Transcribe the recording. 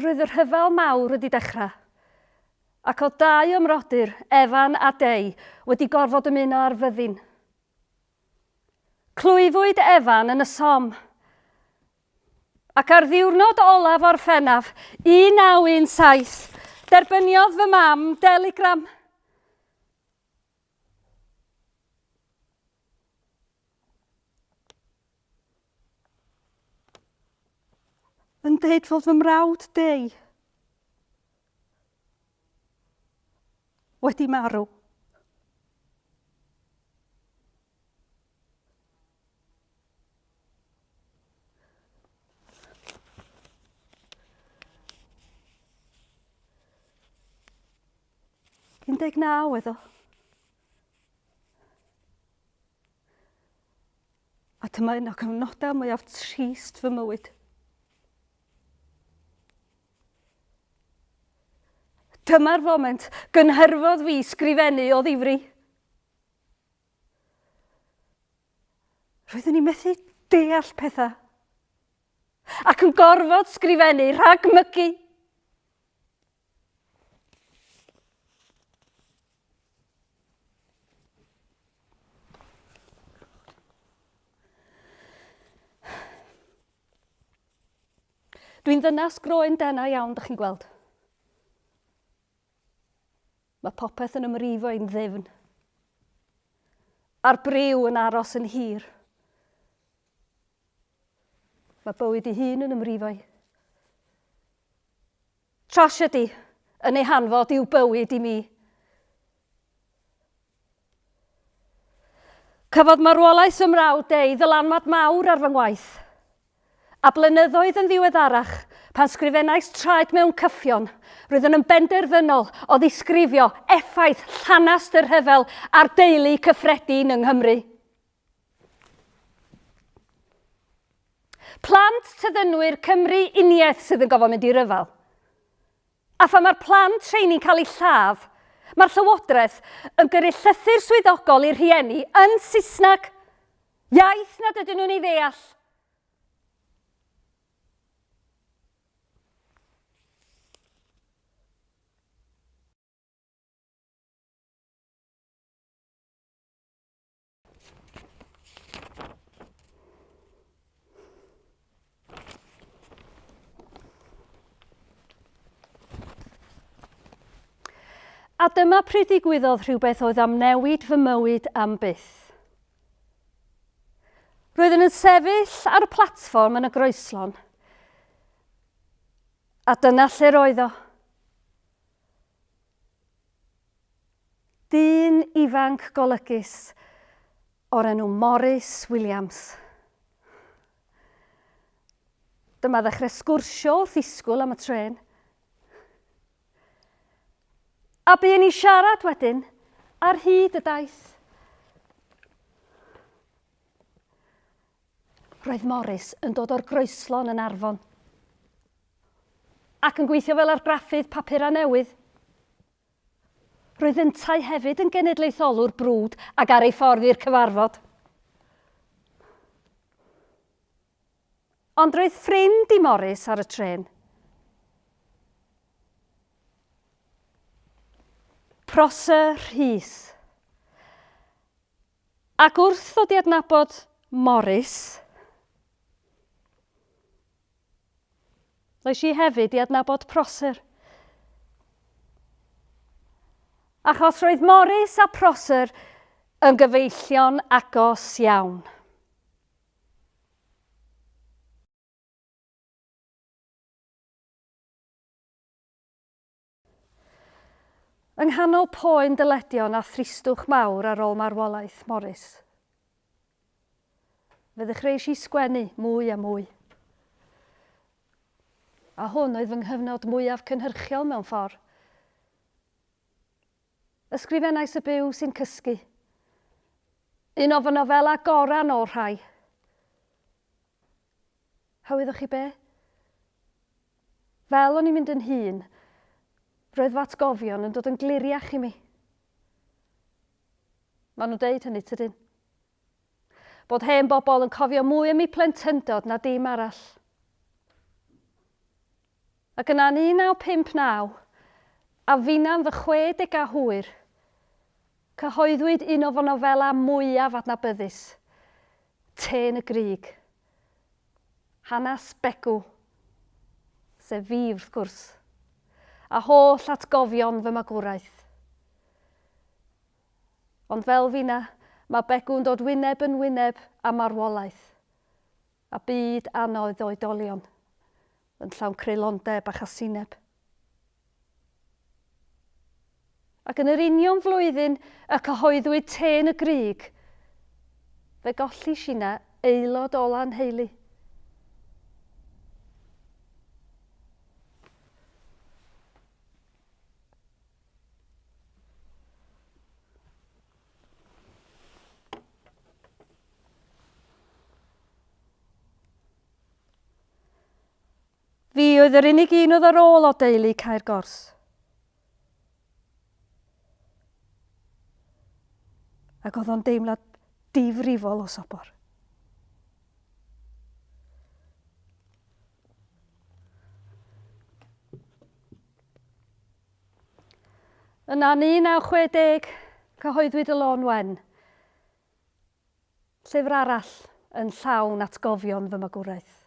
Roedd y rhyfel mawr wedi dechrau, ac oedd dau o'm mrodyr, Evan a Dei, wedi gorfod ymuno â'r fyddin. Clwyfwyd Evan yn y Somme, ac ar ddiwrnod olaf Orffennaf 1917, derbyniodd fy mam deligram. Yn deud fod fy mrawd Dei wedi marw. 19 oedd o. A dyma un o gyfnodau mwyaf trist fy mywyd. Dyma'r foment gynhyrfodd fi sgrifennu o ddifri. Roeddwn i'n methu deall pethau. Ac yn gorfod sgrifennu rhag mygu. Dwi'n ddynas groen dena iawn, dych chi'n gweld. Mae popeth yn ymrifo i'n ddyfn. A'r briw yn aros yn hir. Mae bywyd ei hun yn ymrifo i. Trasiedi yn ei hanfod yw bywyd i mi. Cafodd marwolaeth fy mrawd ei ddylanwad mawr ar fy ngwaith. A blynyddoedd yn ddiweddarach, pan sgrifennais Traed Mewn Cyffion, roeddwn yn benderfynol o ddisgrifio effaith llanast y rhyfel ar deulu cyffredin yng Nghymru. Plant tyddynwyr Cymru uniaith sydd yn gofod mynd i ryfel. A phan mae'r plant rheini'n cael eu lladd, mae'r Llywodraeth yn gyrru llythyr swyddogol i'r rhieni yn Saesneg, iaith nad ydyn nhw'n ei ddeall. A dyma pryd ddigwyddodd rhywbeth oedd am newid fy mywyd am byth. Roeddwn yn sefyll ar y platfform yn y Groeslon, a dyna lle roedd o. Dyn ifanc golygus o'r enw Morris Williams. Dyma ddechrau sgwrsio wrth ddisgwyl am y trên. A buon ni siarad wedyn ar hyd y daith. Roedd Morris yn dod o'r Groeslon yn Arfon ac yn gweithio fel argraffydd papurau newydd. Roedd yntau hefyd yn genedlaetholwr brwd ac ar ei ffordd i'r cyfarfod. Ond roedd ffrind i Morris ar y trên. Prosser Rhys. Ac wrth ddod i adnabod Morris, ddois i hefyd i adnabod Prosser. Achos roedd Morris a Prosser yn gyfeillion agos iawn. Yng nghanol poen dyledion a thristwch mawr ar ôl marwolaeth Morris, fe ddechreuais i sgwennu mwy a mwy. A hwn oedd fy nghyfnod mwyaf cynhyrchiol mewn ffordd. Ysgrifennais Y Byw sy'n Cysgu, un o fy nofelau gorau yn ôl rhai. A wyddoch chi be? Fel o'n i'n mynd yn hŷn, roedd fy atgofion yn dod yn gliriach i mi. Maen nhw'n deud hynny, tydyn? Bod hen bobl yn cofio mwy am eu plentyndod na dim arall. Ac yna yn 1959, a finna'n fy 60au hwyr, cyhoeddwyd un o fy nofelau mwyaf adnabyddus, Trên y Grug. Hanes Begw, sef fi wrth gwrs, a holl atgofion fy magwraeth. Ond fel finna, mae Begw'n dod wyneb yn wyneb â marwolaeth. A byd anodd oedolion, yn llawn creulondeb a chasineb. Ac yn yr union flwyddyn y cyhoeddwyd Trên y Grug, fe golli Sheena aelod ola'n nheulu. Fi oedd yr unig un oedd ar ôl o deulu Cae'r Gors. Ac oedd o'n deimlad difrifol o sobor. Yna yn 1960, cyhoeddwyd Y Lôn Wen, llyfr arall yn llawn atgofion fy magwraeth.